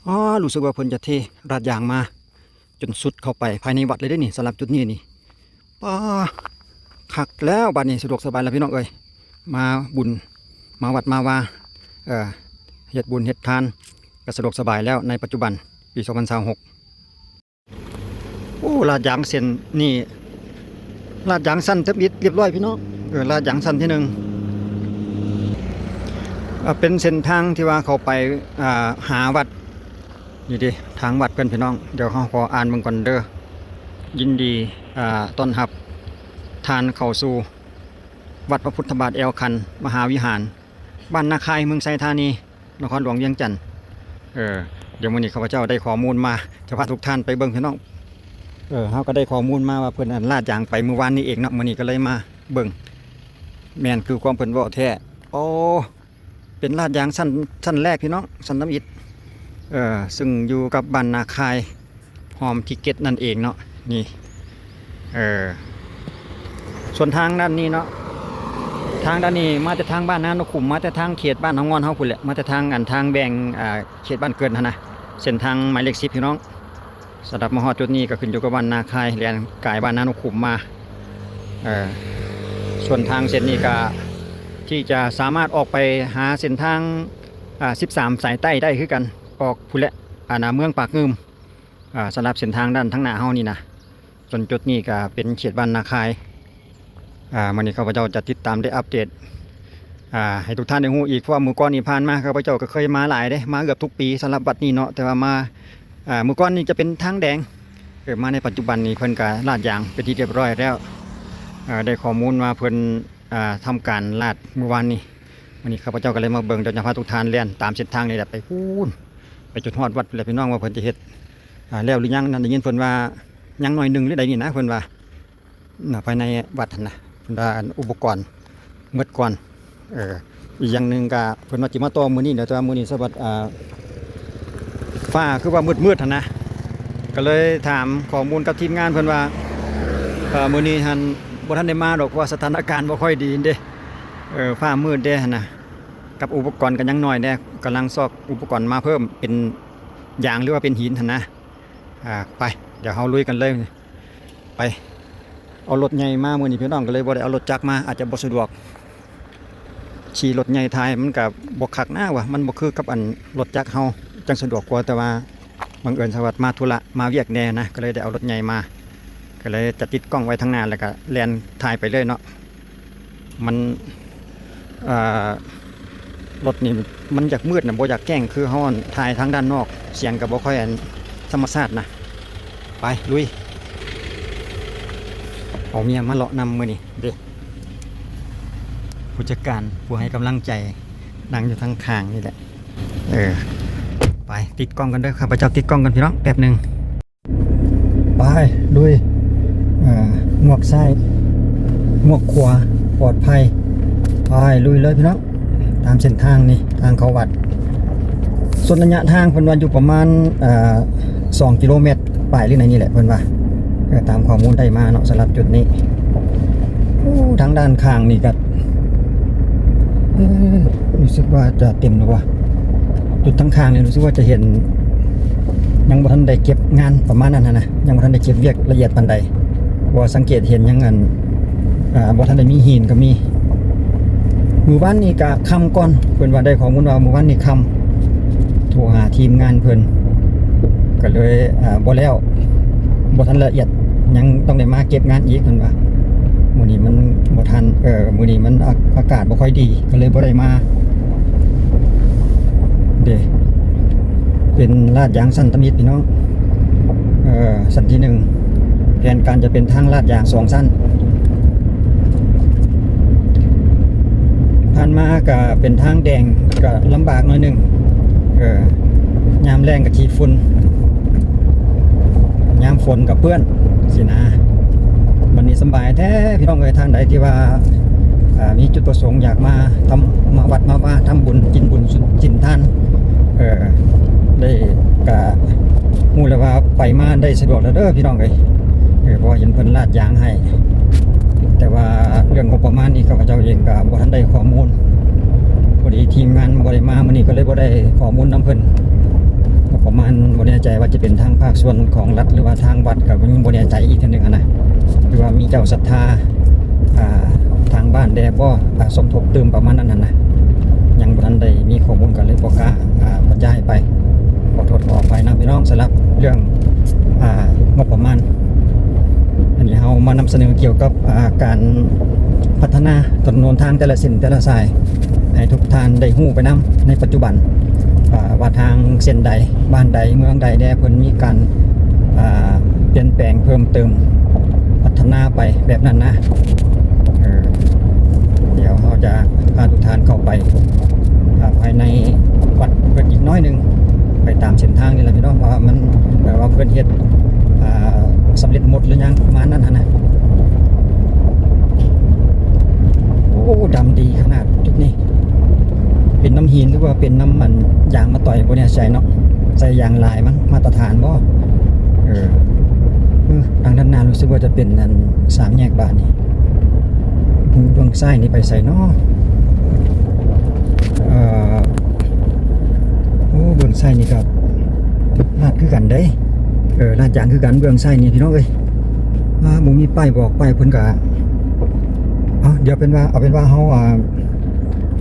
ອໍ ຮູ້ສຶກວ່າເພິ່ນຈະເທລາດຢາງມາຈົນສຸດເຂົ້າໄປພາຍໃນວັດເລີຍເດ້ນີ້ ສຳລັບຈຸດນີ້ນີ້. ປ້າ ຄັກແລ້ວ ບາດນີ້ສະດວກສະບາຍແລ້ວພີ່ນ້ອງເອີຍ ມາບຸນ ມາວັດມາວາ ເອີ ເຮັດບຸນເຮັດທານ ກໍສະດວກສະບາຍແລ້ວໃນປັດຈຸບັນ ປີສອງພັນຊາວຫົກ. ໂອ້ ລາດຢາງເສັ້ນນີ້ ລາດຢາງຊັ້ນທຳອິດລຽບຮ້ອຍພີ່ນ້ອງ. ເອີ ລາດຢາງຊັ້ນທີໜຶ່ງ ເປັນເສັ້ນທາງທີ່ວ່າເຂົ້າໄປ ອ່າ ຫາວັດ. ນີ້ເດ້ ທາງວັດເພິ່ນພີ່ນ້ອງ. ດຽວເຮົາຂໍອ່ານເບິ່ງກ່ອນເດີ. ຍິນດີ ອ່າ ຕ້ອນຮັບທ່ານເຂົ້າສູ່ວັດພະພຸດທະບາດແອວຄັນ ມະຫາວິຫານ ບ້ານນາຄາຍ ເມືອງໄຊທານີ ນະຄອນຫຼວງວຽງຈັນ. ເອີ ດຽວມື້ນີ້ຂ້າພະເຈົ້າໄດ້ຂໍ້ມູນມາ ຈະພາທຸກທ່ານໄປເບິ່ງພີ່ນ້ອງ. ເອີ ເຮົາກໍໄດ້ຂໍ້ມູນມາວ່າເພິ່ນ ອັນ ລາດຢາງໄປມື້ວານນີ້ເອງເນາະ ມື້ນີ້ກໍເລີຍມາເບິ່ງ. ແມ່ນຄືຄວາມເພິ່ນເວົ້າແທ້. ໂອ້ ເປັນລາດຢາງຊັ້ນ ຊັ້ນແລກພີ່ນ້ອງ ຊັ້ນທຳອິດ. ເອີ ຊຶ່ງຢູ່ກັບບ້ານນາຄາຍ ຮອມທີເຈັດນັ້ນເອງເນາະ. ນີ້ ເອີ ສ່ວນທາງດ້ານນີ້ເນາະ ທາງດ້ານນີ້ມາແຕ່ທາງບ້ານນາໂນຂຸມ ມາແຕ່ທາງເຂດບ້ານເຮົາງ່ອນເຮົາພຸ້ນແຫຼະ ມາແຕ່ທາງ ອັນ ທາງແບ່ງ ອ່າ ເຂດບ້ານເກີດຫັ້ນນະ ເສັ້ນທາງໝາຍເລກສິບພີ່ນ້ອງ. ສຳລັບມາຮອດຈຸດນີ້ກໍຂຶ້ນຢູ່ກັບບ້ານນາຄາຍ ແລ່ນກາຍບ້ານນາໂນຂຸມມາ. ເອີ ສ່ວນທາງເສັ້ນນີ້ກໍທີ່ຈະສາມາດອອກໄປຫາເສັ້ນທາງ ອ່າ ສິບສາມສາຍໃຕ້ໄດ້ຄືກັນ ອອກພຸ້ນແຫຼະ ອັນນະ ເມືອງປາກງື່ມ. ອ່າ ສຳລັບເສັ້ນທາງດ້ານທາງໜ້າເຮົານີ້ນະ ຈົນຈຸດນີ້ກໍເປັນເຂດບ້ານນາຄາຍ. ອ່າ ມື້ນີ້ຂ້າພະເຈົ້າຈະຕິດຕາມ ແລະ ອັບເດດ ອ່າ ໃຫ້ທຸກທ່ານໄດ້ຮູ້ອີກ ເພາະວ່າມື້ກ່ອນນີ້ຜ່ານມາ ຂ້າພະເຈົ້າກໍເຄີຍມາຫຼາຍເດ້ ມາເກືອບທຸກປີສຳລັບວັດນີ້ເນາະ. ແຕ່ວ່າມາ ອ່າ ມື້ກ່ອນນີ້ຈະເປັນທາງແດງ ເອີ ມາໃນປັດຈຸບັນນີ້ເພິ່ນກໍລາດຢາງເປັນທີ່ລຽບຮ້ອຍແລ້ວ. ເອີ ໄດ້ຂໍ້ມູນວ່າເພິ່ນ ອ່າ ທຳການລາດມື້ວານນີ້. ມື້ນີ້ຂ້າພະເຈົ້າກໍເລີຍມາເບິ່ງ ດຽວຈະພາທຸກທ່ານແລ່ນຕາມເສັ້ນທາງນີ້ແຫຼະ ໄປພຸ້ນ ໄປຈົນຮອດວັດພຸ້ນແຫຼະພີ່ນ້ອງ ວ່າເພິ່ນຈະເຮັດ ອ່າ ແລ້ວຫຼືຍັງນັ້ນ. ໄດ້ຍິນເພິ່ນວ່າຍັງໜ້ອຍໜຶ່ງຫຼືໃດນີ້ນະ ເພິ່ນວ່າ ນະ ພາຍໃນວັດຫັ້ນນະ ເພິ່ນວ່າ ອັນ ອຸປະກອນໝົດກ່ອນ. ເອີ ອີກຢ່າງໜຶ່ງກະເພິ່ນວ່າຊິມາຕໍ່ມື້ນີ້ແຫຼະ ແຕ່ວ່າມື້ນີ້ສະບັດ ອ່າ ຟ້າຄືວ່າມືດໆຫັ້ນນະ ກໍເລີຍຖາມຂໍ້ມູນກັບທີມງານເພິ່ນວ່າ ເອີ ມື້ນີ້ຫັ້ນບໍ່ທັນໄດ້ມາດອກ ເພາະວ່າສະຖານະການບໍ່ຄ່ອຍດີເດ້. ເອີ ຟ້າມືດເດ້ຫັ້ນນະ ກັບອຸປະກອນກໍຍັງໜ້ອຍແດ່ ກຳລັງຊອກອຸປະກອນມາເພີ່ມເປັນຢາງ ຫຼືວ່າເປັນຫີນຫັ້ນນະ. ອ່າ ໄປ ດຽວເຮົາລຸຍກັນເລີຍ. ໄປ ເອົາລົດໃຫຍ່ມາມື້ນີ້ພີ່ນ້ອງ ກໍເລີຍບໍ່ໄດ້ເອົາລົດຈັກມາ ອາດຈະບໍ່ສະດວກ. ຂີ່ລົດໃຫຍ່ຖ່າຍມັນກະບໍ່ຄັກນະວ່າ ມັນບໍ່ຄືກັບອັນລົດຈັກເຮົາ ຈັ່ງສະດວກກວ່າ. ແຕ່ວ່າບັງເອີນສະຫວັດມາທຸລະມາວຽກແດ່ນະ ກໍເລີຍໄດ້ເອົາລົດໃຫຍ່ມາ ກໍເລີຍຈະຕິດກ້ອງໄວ້ທາງໜ້າ ແລ້ວກະແລ່ນຖ່າຍໄປເລີຍເນາະ. ມັນ ເອີ ລົດນີ້ມັນຢາກມືດນະ ບໍ່ຢາກແຈ້ງຄືເຮົາອັນ ຖ່າຍທາງດ້ານນອກ ສຽງກໍບໍ່ຄ່ອຍອັນທຳມະຊາດນະ. ໄປ ລຸຍ. ເອົາເມຍມາເລາະນຳມື້ນີ້ເດ້ ຜູ້ຈັດການ ຜູ້ໃຫ້ກຳລັງໃຈ ນັ່ງຢູ່ທາງຂ້າງນີ້ແຫຼະ. ເອີ ໄປ ຕິດກ້ອງກັນເດີ ຂ້າພະເຈົ້າຕິດກ້ອງກັນພີ່ນ້ອງ ແປັບໜຶ່ງ. ໄປ ລຸຍ. ເອີ ງວກຊ້າຍ ງວກຂວາ ປອດໄພ. ໄປ ລຸຍເລີຍພີ່ນ້ອງ ຕາມເສັ້ນທາງນີ້ ທາງເຂົ້າວັດ. ສ່ວນໄລຍະທາງເພິ່ນວ່າຢູ່ປະມານ ເອີ ສອງກິໂລແມັດປາຍ ຫຼື ໃນນີ້ແຫຼະເພິ່ນວ່າ. ເອີ ຕາມຂໍ້ມູນໄດ້ມາເນາະ ສຳລັບຈຸດນີ້. ໂອ້ ທາງດ້ານຂ້າງນີ້ກໍ ເອີ ຮູ້ສຶກວ່າຈະເຕັມແລ້ວວະ. ຈຸດທາງຂ້າງນີ້ຮູ້ສຶກວ່າຈະເຫັນ ຍັງບໍ່ທັນໄດ້ເກັບງານປະມານນັ້ນຫັ້ນນະ ຍັງບໍ່ທັນໄດ້ເກັບວຽກລະອຽດປານໃດ ເພາະວ່າສັງເກດເຫັນຍັງອັນ ອ່າ ບໍ່ທັນໄດ້ມີຫີນກໍມີ. ມື້ວານນີ້ກະຄ່ຳກ່ອນ ເພິ່ນວ່າໄດ້ຂໍ້ມູນວ່າມື້ວານນີ້ຄ່ຳ ໂທຫາທີມງານເພິ່ນ ກໍເລີຍ ອ່າ ບໍ່ແລ້ວ ບໍ່ທັນລະອຽດ ຍັງຕ້ອງໄດ້ມາເກັບງານອີກ ເພິ່ນວ່າ. ມື້ນີ້ມັນບໍ່ທັນ ເອີ ມື້ນີ້ມັນ ອາ ອາກາດບໍ່ຄ່ອຍດີ ກໍເລີຍບໍ່ໄດ້ມາເດ້. ເປັນລາດຢາງຊັ້ນທຳອິດພີ່ນ້ອງ ເອີ ຊັ້ນທີໜຶ່ງ ແຜນການຈະເປັນທາງລາດຢາງສອງຊັ້ນ. ຜ່ານມາກະເປັນທາງແດງ ກະລຳບາກໜ້ອຍໜຶ່ງ ເອີ ຍາມແລ້ງກະຂີ້ຝຸ່ນ ຍາມຝົນກະເປື້ອນຊີ້ນະ. ບັດນີ້ສະບາຍແທ້ພີ່ນ້ອງເອີຍ ທ່ານໃດທີ່ວ່າ ເອີ ມີຈຸດປະສົງຢາກມາທຳ ມາວັດມາວາ ທຳບຸນ ກິນບຸນ ກິນທານ ເອີ ໄດ້ກະຮູ້ແລ້ວວ່າໄປມາໄດ້ສະດວກແລ້ວເດີພີ່ນ້ອງເອີຍ. ເອີ ເພາະວ່າເຫັນເພິ່ນລາດຢາງໃຫ້ ແຕ່ວ່າເລື່ອງງົບປະມານນີ້ ຂ້າພະເຈົ້າເອງກະບໍ່ທັນໄດ້ຂໍ້ມູນ ພໍດີທີມງານບໍ່ໄດ້ມາມື້ນີ້ ກໍເລີຍບໍ່ໄດ້ຂໍ້ມູນນຳເພິ່ນ. ງົບປະມານ ອັນບໍ່ແນ່ໃຈວ່າຈະເປັນທາງພາກສ່ວນຂອງລັດ ຫຼືວ່າທາງວັດ ກໍຍັງບໍ່ແນ່ໃຈອີກເທື່ອໜຶ່ງຫັ້ນນະ ຫຼືວ່າມີເຈົ້າສັດທາ ອ່າ ທາງບ້ານແດ່ບໍ່ ອ່າ ສົມທົບຕື່ມປະມານນັ້ນຫັ້ນນະ ຍັງບໍ່ທັນໄດ້ມີຂໍ້ມູນ ກໍເລີຍບໍ່ກ້າ ອ່າ ບັນຍາຍໄປ. ຂໍໂທດຂໍອະໄພນຳພີ່ນ້ອງ ສຳລັບເລື່ອງ ອ່າ ງົບປະມານ. ອັນນີ້ເຮົາມານຳສະເໜີກ່ຽວກັບ ອ່າ ການພັດທະນາຖະໜົນຫົນທາງແຕ່ລະເສັ້ນແຕ່ລະສາຍ ໃຫ້ທຸກທ່ານໄດ້ຮູ້ໄປນຳໃນປັດຈຸບັນ ອ່າ ວ່າທາງເສັ້ນໃດ ບ້ານໃດ ເມືອງໃດແດ່ ເພິ່ນມີການ ອ່າ ປ່ຽນແປງເພີ່ມເຕີມ ພັດທະນາໄປແບບນັ້ນນະ. ເອີ ດຽວເຮົາຈະພາທຸກທ່ານເຂົ້າໄປ ອ່າ ພາຍໃນວັດເພິ່ນອີກໜ້ອຍໜຶ່ງ ໄປຕາມເສັ້ນທາງນີ້ແຫຼະພີ່ນ້ອງ ວ່າມັນ ແບບວ່າເພິ່ນເຮັດ ອ່າ ສຳເລັດໝົດຫຼືຍັງ ປະມານນັ້ນຫັ້ນນະ. ໂອ້ ດຳດີຂະໜາດຈຸດນີ້ ເປັນນ້ຳຫີນ ຫຼືວ່າເປັນນ້ຳມັນຢາງມາຕ່ອຍ ບໍ່ແນ່ໃຈເນາະ ໃສ່ຢາງລາຍມັ້ງ ມາດຕະຖານບໍ່? ເອີ ເອີ ທາງດ້ານໜ້າຮູ້ສຶກວ່າຈະເປັນອັນສາມແຍກບາດນີ້ ເບື້ອງຊ້າຍນີ້ໄປໃສເນາະ? ເອີ ໂອ້ ເບື້ອງຊ້າຍນີ້ກໍລາດຄືກັນເດ້ ເອີ ລາດຢາງຄືກັນເບື້ອງຊ້າຍນີ້ພີ່ນ້ອງເອີຍ. ອ່າ ບໍ່ມີປ້າຍບອກ ປ້າຍເພິ່ນກະ ເອົາ ດຽວເປັນວ່າ ເອົາເປັນວ່າເຮົາ ອ່າ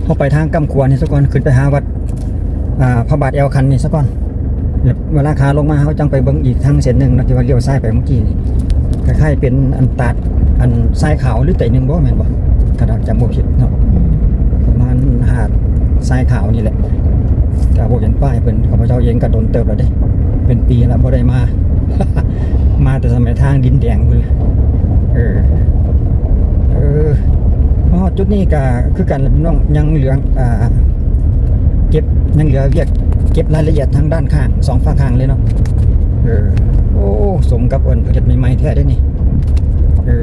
ເຮົາໄປທາງກ້ຳຂວານີ້ສາກ່ອນ ຂຶ້ນໄປຫາວັດ ອ່າ ພະບາດແອວຄັນນີ້ສາກ່ອນ ແລ້ວເວລາຂາລົງມາເຮົາຈັ່ງໄປເບິ່ງອີກທາງເສັ້ນໜຶ່ງເນາະ ທີ່ວ່າລ້ຽວຊ້າຍໄປເມື່ອກີ້ນີ້ ຄ້າຍໆເປັນອັນຕາດ ອັນຊາຍຂາວຫຼືໄຕໜຶ່ງບໍ່ ແມ່ນບໍ່? ຖ້າເຮົາຈຳບໍ່ຜິດເນາະ ປະມານຫາດຊາຍຂາວນີ້ແຫຼະ ກະບໍ່ເຫັນປ້າຍເພິ່ນ ຂ້າພະເຈົ້າເອງກະດົນເຕີບແລ້ວເດ້ ເປັນປີແລ້ວບໍ່ໄດ້ມາ ມາແຕ່ສະໄໝທາງດິນແດງພຸ້ນແຫຼະ. ເອີ ເອີ ມາຮອດຈຸດນີ້ກະຄືກັນແຫຼະພີ່ນ້ອງ ຍັງເຫຼືອ ອ່າ ເກັບ ຍັງເຫຼືອວຽກເກັບລາຍລະອຽດທາງດ້ານຂ້າງ ສອງຟາກຂ້າງເລີຍເນາະ. ເອີ ໂອ້ ສົມກັບເພິ່ນເຮັດໃໝ່ໆແທ້ເດ້ນີ້. ເອີ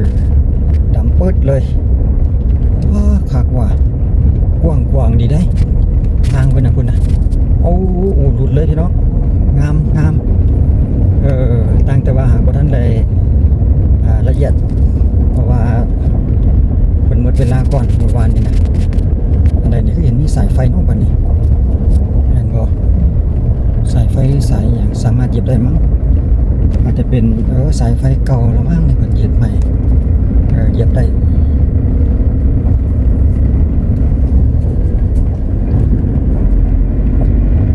ດຳປຶດເລີຍ ວ້າ ຄັກວ່າ ກວ້າງຂວາງດີເດ້ ທາງເພິ່ນນະ ພຸ້ນນະ. ໂອ້ ໂອ້ ຫຼຸດເລີຍພີ່ນ້ອງ ງາມ ງາມ. ເອີ ຕ່າງແຕ່ວ່າຫາກບໍ່ທັນໄດ້ ອ່າ ລະອຽດ ເພາະວ່າເພິ່ນໝົດເວລາກ່ອນມື້ວານນີ້ນະ. ອັນໃດນີ້ ຄືເຫັນມີສາຍໄຟເນາະ ບັດນີ້ ແມ່ນບໍ່? ສາຍໄຟຫຼືສາຍອີ່ຫຍັງ ສາມາດຢຽບໄດ້ມັ້ງ ອາດຈະເປັນ ເອີ ສາຍໄຟເກົ່າລະມັ້ງ ເພິ່ນຢຽບໃໝ່ ເອີ ຢຽບໄດ້.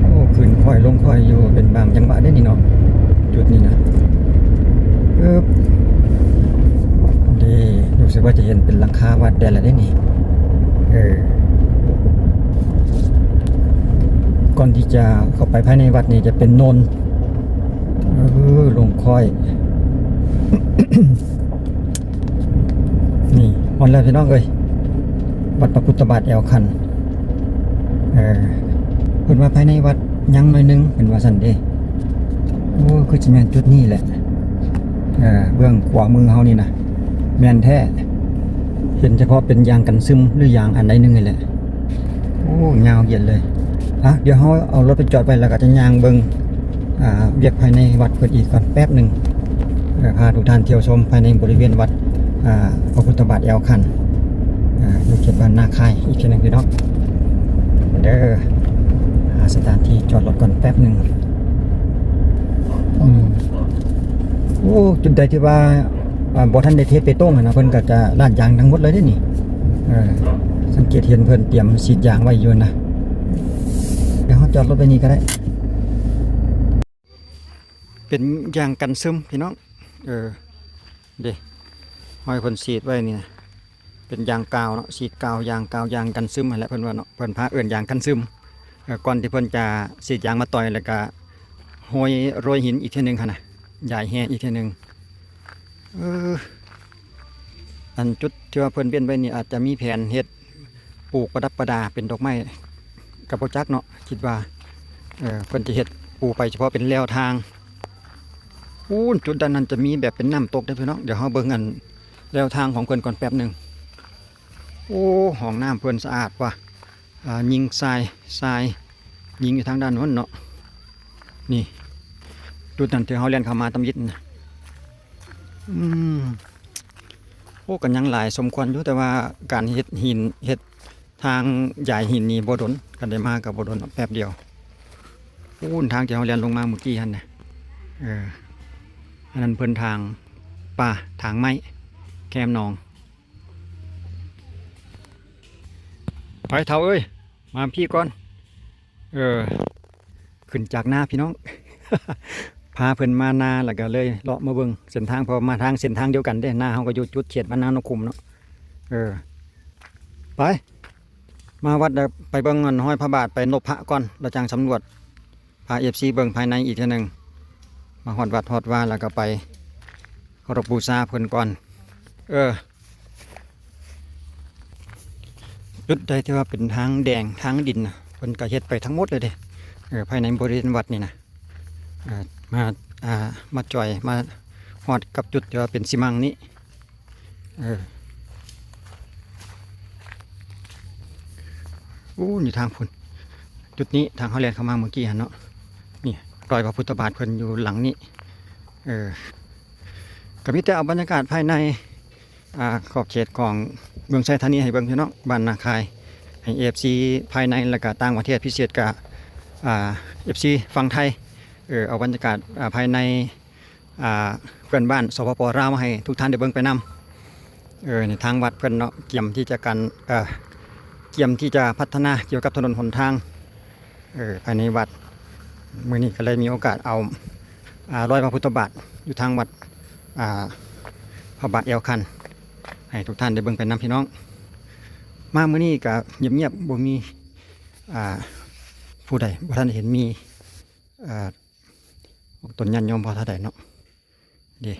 ໂອ້ ຂຶ້ນຄ່ອຍລົງຄ່ອຍຢູ່ ເປັນບາງຈັງຫວະເດ້ນີ້ເນາະ ຈຸດນີ້ນະ. ເອີບ ເດ້ ຮູ້ສຶກວ່າຈະເຫັນເປັນຫຼັງຄາວັດແດ່ລະເດ້ນີ້. ເອີ ກ່ອນທີ່ຈະເຂົ້າໄປພາຍໃນວັດນີ້ຈະເປັນໂນນ ເອີ ລົງຄ່ອຍ. ນີ້ ຮອດແລ້ວພີ່ນ້ອງເອີຍ ວັດພະພຸດທະບາດແອວຄັນ. ເອີ ເພິ່ນວ່າພາຍໃນວັດຍັງໜ້ອຍໜຶ່ງ ເພິ່ນວ່າຊັ້ນເດ້. ໂອ້ ຄືຊິແມ່ນຈຸດນີ້ແຫຼະ ເອີ ເບື້ອງຂວາມືເຮົານີ້ນະ ແມ່ນແທ້ ເຫັນສະເພາະເປັນຢາງກັນຊຶມ ຫຼືຢາງອັນໃດໜຶ່ງນີ້ແຫຼະ. ໂອ້ ຍາວເຢັນເລີຍ. ອ່ະ ດຽວເຮົາເອົາລົດໄປຈອດໄວ້ ແລ້ວກໍຈະຍ່າງເບິ່ງ ອ່າ ວຽກພາຍໃນວັດເພິ່ນອີກກ່ອນແປັບໜຶ່ງ. ເອີ ພາທຸກທ່ານທ່ຽວຊົມພາຍໃນບໍລິເວນວັດ ອ່າ ພະພຸດທະບາດແອວຄັນ ອ່າ ຢູ່ເຂດບ້ານນາຄາຍອີກເທື່ອໜຶ່ງພີ່ນ້ອງເດີ. ຫາສະຖານທີ່ຈອດລົດກ່ອນແປັບໜຶ່ງ. ອືມ ໂອ້ ຈຸດໃດທີ່ວ່າ ອ່າ ບໍ່ທັນໄດ້ເທເປໂຕ້ງຫັ້ນນະ ເພິ່ນກໍຈະລາດຢາງທັງໝົດເລີຍເດ້ນີ້. ເອີ ສັງເກດເຫັນເພິ່ນຕຽມສີດຢາງໄວ້ຢູ່ນະ. ດຽວເຮົາຈອດລົດໄວ້ນີ້ກໍໄດ້. ເປັນຢາງກັນຊຶມພີ່ນ້ອງ. ເອີ ເດ້ ຫ້ອຍເພິ່ນສີດໄວ້ນີ້ນະ ເປັນຢາງກາວເນາະ ສີດກາວ ຢາງກາວ ຢາງກັນຊຶມຫັ້ນແຫຼະ ເພິ່ນວ່າເນາະ ເພິ່ນພາເອີ້ນຢາງກັນຊຶມ. ເອີ ກ່ອນທີ່ເພິ່ນຈະສີດຢາງມາຕ່ອຍ ແລ້ວກະໂຮຍ ໂລຍຫີນອີກເທື່ອໜຶ່ງຫັ້ນນະ ຢາຍແຮ່ອີກເທື່ອໜຶ່ງ. ເອີ ອັນຈຸດທີ່ວ່າເພິ່ນເວັ້ນໄວ້ນີ້ ອາດຈະມີແຜນເຮັດ ປູກປະດັບປະດາເປັນດອກໄມ້ ກໍບໍ່ຈັກເນາະ ຄິດວ່າ ເອີ ເພິ່ນຈະເຮັດປູໄປສະເພາະເປັນແລວທາງ. ປູ້ນ ຈຸດດ້ານນັ້ນຈະມີແບບເປັນນ້ຳຕົກເດ້ພີ່ນ້ອງ. ດຽວເຮົາເບິ່ງອັນແລວທາງຂອງເພິ່ນກ່ອນແປັບໜຶ່ງ. ໂອ້ ຫ້ອງນ້ຳເພິ່ນສະອາດວ່າ ອ່າ ຍິງຊາຍ ຊາຍ ຍິງຢູ່ທາງດ້ານໂນ້ນເນາະ. ນີ້ ຈຸດນັ້ນທີ່ເຮົາແລ່ນເຂົ້າມາຕຳອິດນະ. ອືມ ໂອ້ ກໍຍັງຫຼາຍສົມຄວນຢູ່ ແຕ່ວ່າການເຮັດຫີນ ເຮັດທາງຢາຍຫີນນີ້ບໍ່ດົນ ຄັນໄດ້ມາກໍບໍ່ດົນດອກ ແປັບດຽວ. ພຸ້ນ ທາງທີ່ເຮົາແລ່ນລົງມາມື້ກີ້ຫັ້ນນະ. ເອີ ອັນນັ້ນເພິ່ນຖາງປ່າ ຖາງໄມ້ແຄມໜອງ. ໄປເຖົ້າເອີຍ ມາພີ້ກ່ອນ. ເອີ ຂຶ້ນຈາກນາພີ່ນ້ອງ ພາເພິ່ນມານາ ແລ້ວກໍເລີຍເລາະມາເບິ່ງເສັ້ນທາງ ເພາະວ່າມາທາງເສັ້ນທາງດຽວກັນເດ້. ນາເຮົາກໍຢູ່ຈຸດເຂດບ້ານນາໂນະຂຸມເນາະ. ເອີ ໄປ ມາວັດແລ້ວໄປເບິ່ງອັນຮອຍພະບາດ ໄປນົບພະກ່ອນ ແລ້ວຈັ່ງສຳຫຼວດ ພາເອັຟຊີເບິ່ງພາຍໃນອີກເທື່ອໜຶ່ງ. ມາຮອດວັດຮອດວາແລ້ວກໍໄປເຄົາລົບບູຊາເພິ່ນກ່ອນ. ເອີ ຈຸດໃດທີ່ວ່າເປັນທາງແດງທາງດິນນະ ເພິ່ນກໍເຮັດໄປທັງໝົດເລີຍເດ້. ເອີ ພາຍໃນບໍລິເວນວັດນີ້ນະ ເອີ ມາ ອ່າ ມາຈອຍ ມາຮອດກັບຈຸດທີ່ວ່າເປັນຊີມັງນີ້. ເອີ ໂອ້ ຢູ່ທາງພຸ້ນ ຈຸດນີ້ ທາງເຮົາແລ່ນເຂົ້າມາມື້ກີ້ຫັ້ນເນາະ. ນີ້ ລອຍພະພຸດທະບາດເພິ່ນຢູ່ຫຼັງນີ້. ເອີ ກໍມີແຕ່ເອົາບັນຍາກາດພາຍໃນ ອ່າ ຂອບເຂດຂອງເມືອງໄຊທານີໃຫ້ເບິ່ງພີ່ນ້ອງ ບ້ານນາຄາຍ ໃຫ້ເອັຟຊີພາຍໃນ ແລ້ວກະຕ່າງປະເທດ ພິເສດກະ ອ່າ ເອັຟຊີຝັ່ງໄທ. ເອີ ເອົາບັນຍາກາດ ອ່າ ພາຍໃນ ອ່າ ເພື່ອນບ້ານ ສປປ ລາວ ໃຫ້ທຸກທ່ານໄດ້ເບິ່ງໄປນຳ. ເອີ ໃນທາງວັດເພິ່ນເນາະ ກຽມທີ່ຈະກັນ ເອີ ກຽມທີ່ຈະພັດທະນາກ່ຽວກັບຖະໜົນຫົນທາງ ເອີ ພາຍໃນວັດ. ມື້ນີ້ກໍເລີຍມີໂອກາດເອົາ ອ່າ ລອຍພະພຸດທະບາດຢູ່ທາງວັດ ອ່າ ພະບາດແອວຄັນ ໃຫ້ທຸກທ່ານໄດ້ເບິ່ງໄປນຳພີ່ນ້ອງ. ມາມື້ນີ້ກໍງຽບໆ ບໍ່ມີ ອ່າ ຜູ້ໃດ ບໍ່ທັນເຫັນມີ ອ່າ ພວກຕົນຍາດໂຍມພໍເທົ່າໃດເນາະ. ເດ້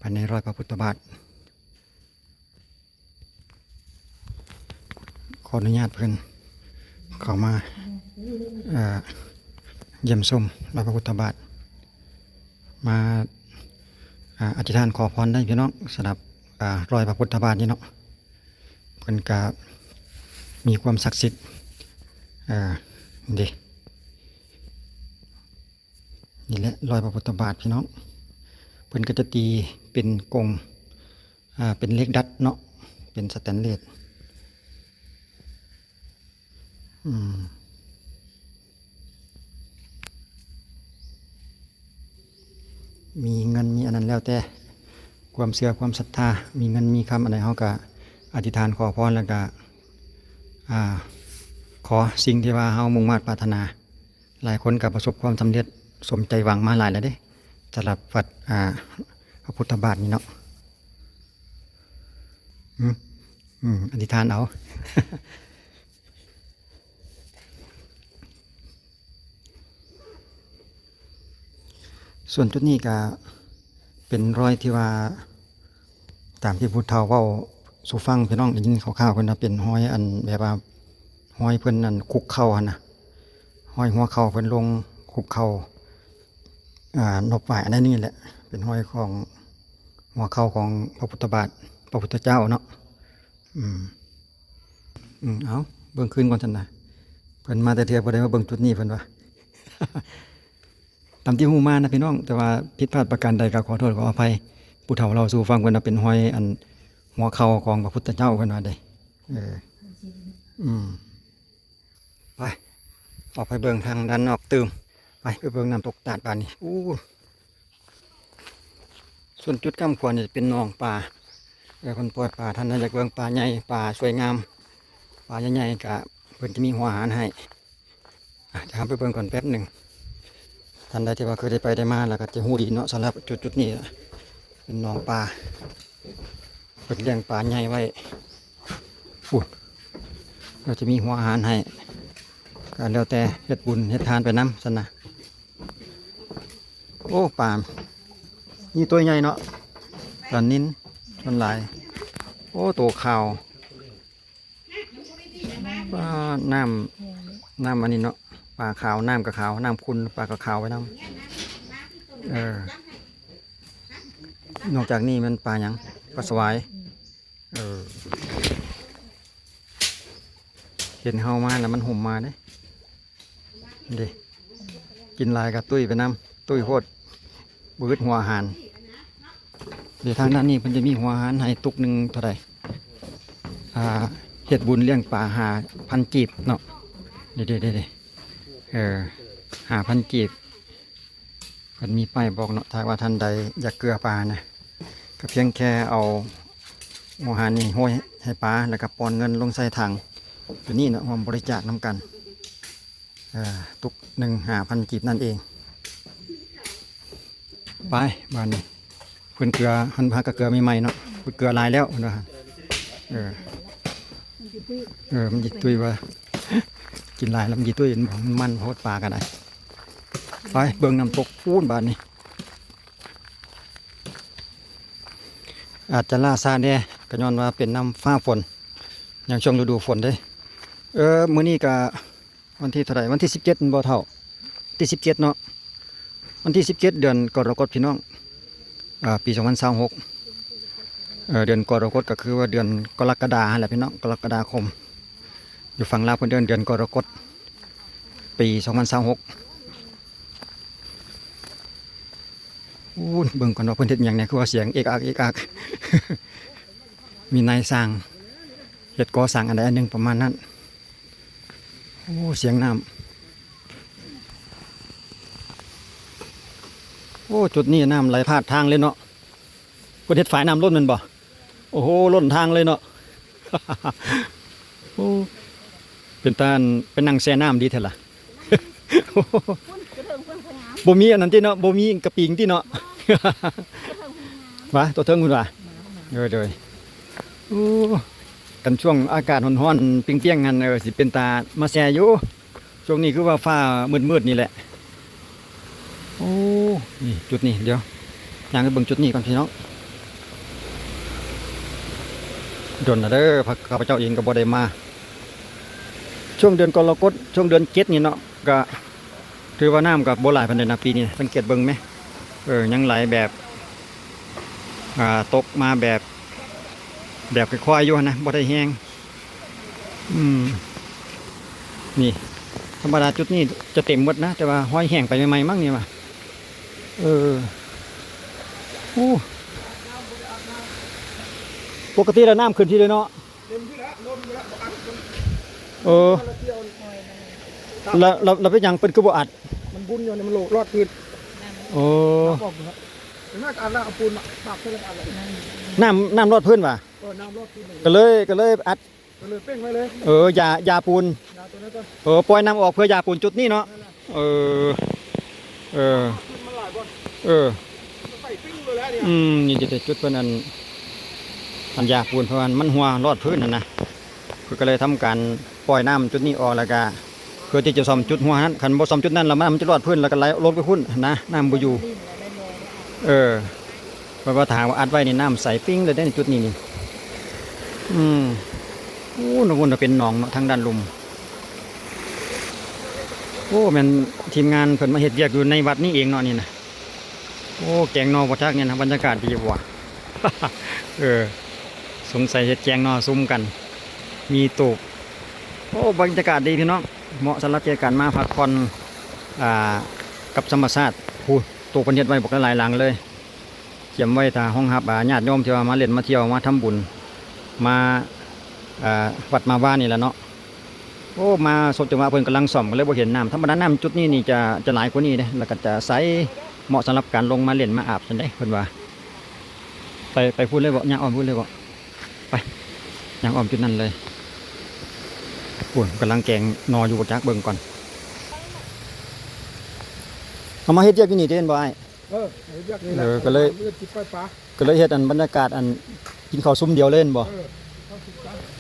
ພາຍໃນລອຍພະພຸດທະບາດ ຂໍອະນຸຍາດເພິ່ນເຂົ້າມາ ເອີ ຢ້ຽມຊົມລອຍພະພຸດທະບາດ ມາ ອ່າ ອະທິຖານຂໍພອນໄດ້ພີ່ນ້ອງ. ສຳລັບ ອ່າ ລອຍພະພຸດທະບາດນີ້ເນາະ ເພິ່ນກະມີຄວາມສັກສິດ ເອີ ເດ້. ນີ້ແຫຼະລອຍພະພຸດທະບາດພີ່ນ້ອງ ເພິ່ນກໍຈະຕີເປັນກົງ ອ່າ ເປັນເຫຼັກດັດເນາະ ເປັນສະແຕນເລດ. ອືມ ມີເງິນມີອັນນັ້ນແລ້ວແຕ່ຄວາມເຊື່ອຄວາມສັດທາ ມີເງິນມີຄຳອັນໃດ ເຮົາກໍອະທິຖານຂໍພອນ ແລ້ວກໍ ອ່າ ຂໍສິ່ງທີ່ວ່າເຮົາມຸ່ງມາດປາດຖະໜາ. ຫຼາຍຄົນກໍປະສົບຄວາມສຳເລັດສົມໃຈຫວັງມາຫຼາຍແລ້ວເດ້ ສຳລັບວັດ ອ່າ ພະພຸດທະບາດນີ້ເນາະ. ອືມ ອືມ ອະທິຖານເອົາ. ສ່ວນຈຸດນີ້ກະເປັນຮອຍທີ່ວ່າ ຕາມທີ່ຜູ້ເຖົ້າເວົ້າສູ່ຟັງ ພີ່ນ້ອງໄດ້ຍິນຄ່າວໆ ເພິ່ນວ່າເປັນຮອຍອັນແບບວ່າ ຮອຍເພິ່ນອັນຄຸກເຂົ່າຫັ້ນນະ ຮອຍຫົວເຂົ່າເພິ່ນລົງຄຸກເຂົ່າ ອ່າ ນົບໄຫວ້ອັນນັ້ນນີ້ແຫຼະ ເປັນຮອຍຂອງຫົວເຂົ່າຂອງພະພຸດທະບາດ ພະພຸດທະເຈົ້າເນາະ. ອືມ ອືມ ເອົາ ເບິ່ງຄືນກ່ອນຊັ້ນນະ ເພິ່ນມາແຕ່ເທື່ອບໍ່ໄດ້ມາເບິ່ງຈຸດນີ້ເພິ່ນວ່າ. ຕາມທີ່ຮູ້ມານະພີ່ນ້ອງ ແຕ່ວ່າຜິດພາດປະການໃດກໍຂໍໂທດຂໍອະໄພ. ຜູ້ເຖົ້າເລົ່າສູ່ຟັງເພິ່ນວ່າເປັນຮອຍອັນຫົວເຂົ່າຂອງພະພຸດທະເຈົ້າເພິ່ນວ່າເດ້. ເອີ ອືມ ໄປ ອອກໄປເບິ່ງທາງດ້ານນອກຕື່ມ. ໄປ ໄປເບິ່ງນ້ຳຕົກຕາດບາດນີ້. ໂອ້ ສ່ວນຈຸດກ້ຳຂວານີ້ເປັນໜອງປາ ເອີ ເພິ່ນປ່ອຍປາ. ທ່ານໃດຢາກເບິ່ງປາໃຫຍ່ ປາສວຍງາມ ປາໃຫຍ່ໆ ກະເພິ່ນຈະມີຫົວອາຫານໃຫ້. ອ່ະ ດຽວເຮົາໄປເບິ່ງກ່ອນແປັບໜຶ່ງ. ທ່ານໃດທີ່ວ່າເຄີຍໄດ້ໄປໄດ້ມາແລ້ວກໍຈະຮູ້ດີເນາະ ສຳລັບຈຸດໆນີ້ເປັນໜອງປາ ເພິ່ນລ້ຽງປາໃຫຍ່ໄວ້ ພຸ້ນ ແລ້ວຈະມີຫົວອາຫານໃຫ້ ກໍແລ້ວແຕ່ເຮັດບຸນເຮັດທານໄປນຳຊັ້ນນະ. ໂອ້ ປາ ນີ້ຕົວໃຫຍ່ເນາະ ປານິນສ່ວນຫຼາຍ. ໂອ້ ໂຕຂາວ. ປາ ນ້ຳ ນ້ຳອັນນີ້ເນາະ ປາຂາວ ນ້ຳກໍຂາວ ນ້ຳຂຸ່ນ ປາກໍຂາວໄປນຳ. ເອີ ນອກຈາກນີ້ແມ່ນປາຫຍັງ? ປາສະຫວາຍ. ເອີ ເຫັນເຮົາມາແລ້ວມັນຫຸ້ມມາເດ້ ເດ້ ກິນຫຼາຍກໍຕຸ້ຍໄປນຳ ຕຸ້ຍໂພດ ບໍ່ອຶດຫົວອາຫານ. ເດ ທາງດ້ານນີ້ເພິ່ນຈະມີຫົວອາຫານໃຫ້ຕຸກໜຶ່ງເທົ່າໃດ? ອ່າ ເຮັດບຸນລ້ຽງປາຫ້າພັນກີບເນາະ. ເດ ເດ ເດ ເອີ ຫ້າພັນກີບ ເພິ່ນມີປ້າຍບອກເນາະ ຖ້າວ່າທ່ານໃດຢາກເກືອປານະ ກໍພຽງແຄ່ເອົາຫົວຫານນີ້ໂຮຍໃຫ້ປາ ແລ້ວກໍປ່ອນເງິນລົງໃສ່ຖັງຕົວນີ້ເນາະ ຮ່ວມບໍລິຈາກນຳກັນ ເອີ ຕຸກໜຶ່ງຫ້າພັນກີບນັ້ນເອງ. ໄປ ບາດນີ້ ເພິ່ນເກືອ ຫັ້ນ ຫາກະເກືອໃໝ່ໆເນາະ ເພິ່ນເກືອຫຼາຍແລ້ວເພິ່ນວ່າ ເອີ ມັນຊິຕຸ້ຍ ເອີ ມັນຊິຕຸ້ຍວ່າ ກິນຫຼາຍແລ້ວມັນຊິຕຸ້ຍ ມັນໂພດ ປາກໍໄດ້. ໄປເບິ່ງນ້ຳຕົກພຸ້ນບາດນີ້ ອາດຈະລ່າຊ້າແດ່ ກໍຍ້ອນວ່າເປັນນຳຟ້າຝົນ ຍັງຊ່ວງລະດູຝົນເດ້. ເອີ ມື້ນີ້ກະ ວັນທີເທົ່າໃດ? ວັນທີສິບເຈັດແມ່ນບໍ່ເຖົ້າ? ວັນທີສິບເຈັດເນາະ ວັນທີສິບເຈັດ ເດືອນກໍລະກົດ ພີ່ນ້ອງ ອາ ປີສອງພັນຊາວຫົກ ເອີ ເດືອນກໍລະກົດ ກໍຄືວ່າເດືອນກໍລະກະດາຫັ້ນແຫຼະ ພີ່ນ້ອງ ກໍລະກະດາຄົມ ຢູ່ຝັ່ງລາວເພິ່ນເອີ້ນເດືອນກໍລະກົດ ປີສອງພັນຊາວຫົກ. ໂອ້ ເບິ່ງກ່ອນວ່າເພິ່ນເຮັດຫຍັງແດ່ ຄືວ່າສຽງເອກອັກເອກອັກ ມີນາຍຊ່າງເຮັດກໍ່ສ້າງອັນໃດອັນໜຶ່ງປະມານນັ້ນ. ໂອ້ ສຽງນ້ຳ ໂອ້ ຈຸດນີ້ນ້ຳໄຫຼພາດທາງເລີຍເນາະ ເພິ່ນເຮັດຝາຍນ້ຳລົ້ນແມ່ນບໍ່? ໂອ້ໂຫ ລົ້ນທາງເລີຍເນາະ ໂອ້ ເປັນຕາ ໄປນັ່ງແຊ່ນ້ຳດີແທ້ລະ. ບໍ່ມີອັນນັ້ນຕິເນາະ ບໍ່ມີກະປິງຕິເນາະ ຫວາ ຕົວເທິງພຸ້ນຫວາ. ໂດຍໆ ໂອ້ ຄັນຊ່ວງອາກາດຮ້ອນໆ ປຽງໆຫັ້ນ ເອີ ຊິເປັນຕາມາແຊ່ຢູ່. ຊ່ວງນີ້ຄືວ່າຟ້າມືດໆນີ້ແຫຼະ. ໂອ້ ນີ້ຈຸດນີ້ ດຽວຍ່າງໄປເບິ່ງຈຸດນີ້ກ່ອນພີ່ນ້ອງ. ດົນແລ້ວເດີ ຂ້າພະເຈົ້າເອງກໍບໍ່ໄດ້ມາ ຊ່ວງເດືອນກໍລະກົດ ຊ່ວງເດືອນເຈັດນີ້ເນາະ ກະຖືວ່ານ້ຳກໍບໍ່ຫຼາຍປານໃດນະປີນີ້ ສັງເກດເບິ່ງແມ ເອີ ຍັງໄຫຼແບບ ອ່າ ຕົກມາແບບ ແບບຄ່ອຍໆຢູ່ຫັ້ນນະ ບໍ່ໄດ້ແຮງ. ອືມ ນີ້ ທຳມະດາຈຸດນີ້ຈະເຕັມໝົດນະ ແຕ່ວ່າຮອຍແຫ້ງໄປໃໝ່ໆ ມັ້ງນີ້ວ່າ. ເອີ ໂອ້ ປົກກະຕິແລ້ວນ້ຳຂຶ້ນພີ້ເລີຍເນາະ. ເຕັມພີ້ແລ້ວ ລົ້ນພີ້ແລ້ວ ບໍ່ອັດມັນ. ເອີ ແລ້ວ ແລ້ວ ແລ້ວເປັນຫຍັງເພິ່ນຄືບໍ່ອັດ? ມັນບຸນຢູ່ນີ້ ມັນໂລດ ລອດພື້ນ. ໂອ້ ນ້ຳອອກຢູ່ແລ້ວ ເຫັນໄໝ? ອັດແລ້ວເອົາປູນມາປັບໃສ່ແລ້ວອັດແລ້ວ. ນ້ຳ ນ້ຳລອດພື້ນຫວາ? ເອີ ນ້ຳລອດພື້ນ ກໍເລີຍ ກໍເລີຍອັດ ກໍເລີຍເປັ່ງໄວ້ເລີຍ. ເອີ ຢາ ຢາປູນ ຢາໂຕນັ້ນກ່ອນ. ເອີ ປ່ອຍນ້ຳອອກເພື່ອຢາປູນຈຸດນີ້ເນາະ. ເອີ ເອີ ເອີ ອືມ ນີ້ຈຸດ ຈຸດເພິ່ນອັນ ອັນຢາປູນ ເພາະວ່າມັນຮົ່ວລອດພື້ນຫັ້ນນະ ເພິ່ນກໍເລີຍທຳການປ່ອຍນ້ຳຈຸດນີ້ອອກ ແລ້ວກະເພື່ອທີ່ຈະສ້ອມຈຸດຮົ່ວຫັ້ນ. ຄັນບໍ່ສ້ອມຈຸດນັ້ນແລ້ວ ນ້ຳມັນຈະລອດພື້ນ ແລ້ວກໍໄຫຼລົງໄປພຸ້ນນະ ນ້ຳບໍ່ຢູ່. ເອີ ເພາະວ່າຖ້າຫາກວ່າອັດໄວ້ນີ້ ນ້ຳໃສປິ້ງເລີຍເດ້ ໃນຈຸດນີ້ນີ້. ອືມ ໂອ້ ນ້ອງພຸ້ນເປັນໜອງເນາະ ທາງດ້ານລຸ່ມ. ໂອ້ ແມ່ນທີມງານເພິ່ນມາເຮັດວຽກຢູ່ໃນວັດນີ້ເອງເນາະນີ້ນະ. ໂອ້ ແກງໜໍ່ບໍ່ຈັກນີ້ນະ ບັນຍາກາດດີບໍ່ວະ? ເອີ ສົງໄສເຮັດແກງໜໍ່ຊຸມກັນ ມີຕູບ. ໂອ້ ບັນຍາກາດດີພີ່ນ້ອງ ເໝາະສຳລັບແກ່ການມາພັກຜ່ອນ ອ່າ ກັບທຳມະຊາດ. ໂອ້ ໂຕເພິ່ນເຮັດໄວ້ບັກຫຼາຍໆຫຼັງເລີຍ ກຽມໄວ້ຖ້າຮອງຮັບ ອ່າ ຍາດໂຍມທີ່ວ່າມາຫຼິ້ນມາທ່ຽວມາທຳບຸນ ມາ ອ່າ ວັດມາວານີ້ແຫຼະເນາະ. ໂອ້ ມາສົບຈັງຫວະເພິ່ນກຳລັງສ້ອມ ກໍເລີຍບໍ່ເຫັນນ້ຳ. ທຳມະດານ້ຳຈຸດນີ້ນີ້ຈະ ຈະຫຼາຍກວ່ານີ້ເດ້ ແລ້ວກໍຈະໃສ ເໝາະສຳລັບການລົງມາຫຼິ້ນມາອາບຊັ້ນເດ້ ເພິ່ນວ່າ. ໄປ ໄປພຸ້ນເລີຍບໍ່? ຍ່າງອ້ອມພຸ້ນເລີຍບໍ່? ໄປ ຍ່າງອ້ອມຈຸດນັ້ນເລີຍ. ໂອ້ຍ ກຳລັງແກງໜໍ່ຢູ່ບໍ່ຈັກ ເບິ່ງກ່ອນ. ເຮົາມາເຮັດວຽກຢູ່ນີ້ເດ້ ແມ່ນບໍ່ອ້າຍ? ເອີ ເຮັດວຽກນີ້ແຫຼະ ເອີ ກໍເລີຍ ມື້ອື່ນຊິປ່ອຍປາ ກໍເລີຍເຮັດອັນບັນຍາກາດອັນກິນເຂົ້າຊຸມດຽວເລີຍແມ່ນບໍ່? ເອີ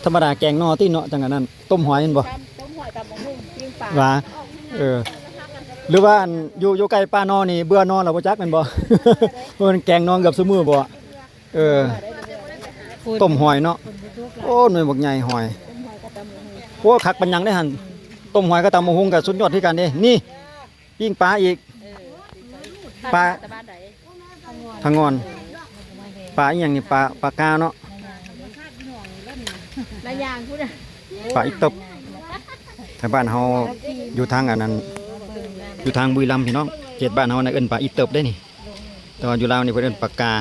ທຳມະດາແກງໜໍ່ຕິເນາະ ຈັ່ງອັນນັ້ນ ຕົ້ມຫອຍແມ່ນບໍ່? ຕົ້ມຫອຍ ຕຳບັກຫຸ່ງ ປີ້ງປາ ຫວາ? ເອີ ຫຼືວ່າອັນຢູ່ ຢູ່ໃກ້ປ່າໜໍ່ນີ້ເບື່ອໜໍ່ແລ້ວບໍ່ຈັກແມ່ນບໍ່? ເພາະມັນແກງໜໍ່ເກືອບຊຸມື້ບໍ່? ເອີ ຕົ້ມຫອຍເນາະ. ໂອ້ ໜ່ວຍບັກໃຫຍ່ຫອຍ. ໂອ້ ຄັກປານຫຍັງເດ້ຫັ້ນ ຕົ້ມຫອຍກັບຕຳບັກຫຸ່ງກໍສຸດຍອດຄືກັນເດ້. ນີ້ ປີ້ງປາອີກ ເອີ ປາ ຕະບ້ານໃດ? ທາງງອນ. ປາອີ່ຫຍັງນີ້? ປາ ປາກາເນາະ. ລະຢ່າງພຸ້ນນະ ປາອີ່ເຕີບ. ແຖວບ້ານເຮົາຢູ່ທາງອັນນັ້ນ ຢູ່ທາງບຸຣີລຳພີ່ນ້ອງ ເຂດບ້ານເຮົານະເອີ້ນປາອີ່ເຕີບເດ້ນີ້ ແຕ່ວ່າຢູ່ລາວນີ້ເພິ່ນເອີ້ນປາກາ.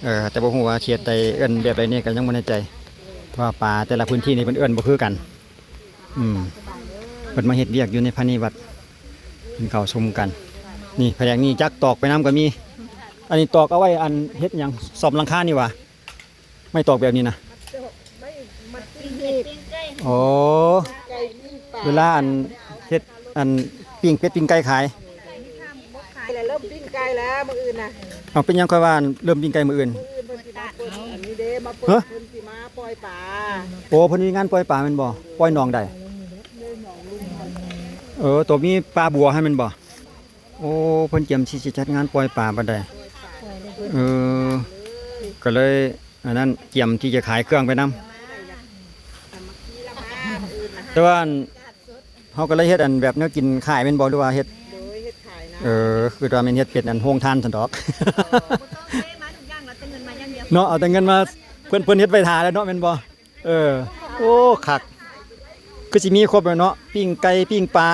ເອີ ແຕ່ບໍ່ຮູ້ວ່າເຂດໃດເອີ້ນແບບໃດແດ່ກໍຍັງບໍ່ແນ່ໃຈ ເພາະວ່າປາແຕ່ລະພື້ນທີ່ນີ້ເພິ່ນເອີ້ນບໍ່ຄືກັນ. ອືມ ເພິ່ນມາເຮັດວຽກຢູ່ໃນພາຍໃນວັດ. ກິນເຂົ້າຊຸມກັນ. ນີ້ ພະແນກນີ້ຈັກຕອກໄປນຳກໍມີ. ອັນນີ້ຕອກເອົາໄວ້ ອັນ ເຮັດຫຍັງ? ສ້ອມຫຼັງຄານີ້ຫວາ? ໄມ້ຕອກແບບນີ້ນະ. ອໍ ເວລາ ອັນ ເຮັດ ອັນ ປີ້ງເປັດປີ້ງໄກ່ຂາຍ. ແລ້ວເລີ່ມປີ້ງໄກ່ແລ້ວມື້ອື່ນນະ. ເອົາ ເປັນຫຍັງຂ້ອຍວ່າເລີ່ມປີ້ງໄກ່ມື້ອື່ນ? ມື້ອື່ນເພິ່ນຊິມາເປີດອັນນີ້ເດ້ ມາເປີດ ເພິ່ນຊິມາປ່ອຍປາ. ໂອ້ ເພິ່ນມີງານປ່ອຍປາແມ່ນບໍ່? ປ່ອຍໜອງໃດ? ເອີ ໂຕມີປາບົວຫັ້ນແມ່ນບໍ່? ໂອ້ ເພິ່ນກຽມທີ່ຈະຈັດງານປ່ອຍປາບັດໃດ. ເອີ ກໍເລີຍອັນນັ້ນ ກຽມທີ່ຈະຂາຍເຄື່ອງໄປນຳ. ແຕ່ວ່າ ອັນ ເຮົາກໍເລີຍເຮັດ ອັນ ແບບແນວກິນຂາຍແມ່ນບໍ່ ຫຼືວ່າເຮັດ? ໂດຍ ເຮັດຂາຍນະ. ເອີ ຄືວ່າແມ່ນເຮັດເປັນ ອັນ ໂຮງທານຊັ້ນດອກ. ອໍ ເນາະ ເອົາແຕ່ເງິນມາ ເພິ່ນ ເພິ່ນເຮັດໄວ້ຖ້າແລ້ວເນາະ ແມ່ນບໍ່? ເອີ ໂອ້ ຄັກ ຄືຊິມີຄົບແລ້ວເນາະ ປີ້ງໄກ່ ປີ້ງປາ